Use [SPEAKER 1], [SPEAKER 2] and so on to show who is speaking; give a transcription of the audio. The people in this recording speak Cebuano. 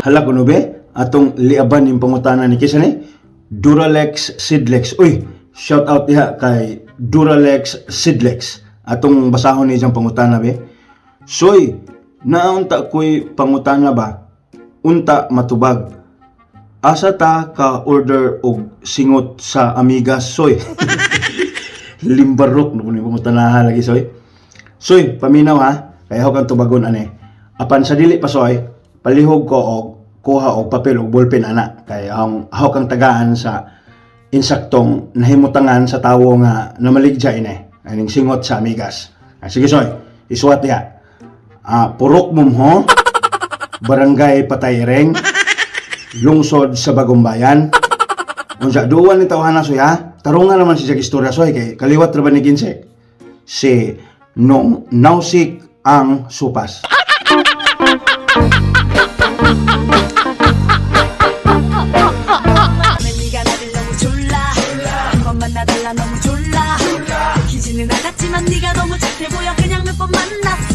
[SPEAKER 1] Hala kuno be, atong liaban yung pangutana ni kinsa ni Duralex Sidlex. Uy, shout out diha kay Duralex Sidlex. Atong basahon ni iyang pangutana be. Soy, naunta ko'y pangutana ba? Unta matubag. Asa ta ka order og singot sa Amigas, soy? Limbarok no kuno pangutanaha lagi, soy. Soy, paminaw ha. Kay ako kang tubagon ane. Apan sa dili pa soy, palihog ko og kuha og papel og ballpen ana kay ang ako kang tagaan sa insaktong nahimutangan sa tawo nga namaligya ini aning singot sa Amigas. Ah, sige soy, isuwat diha. Ah, Purok Mumho, Barangay Patayreng, Lungsod sa Bagumbayan. Unsa duwan ni tawhana soy ha? Tarungan naman siya istorya soy kay kaliwat ra ba ni Ginsek? Si nung nausik ang supas.
[SPEAKER 2] 네가 나를 너무 졸라 한 번 만나달라 너무 졸라 들키지는 않았지만 네가 너무 착해 보여 그냥 몇 번 만났어.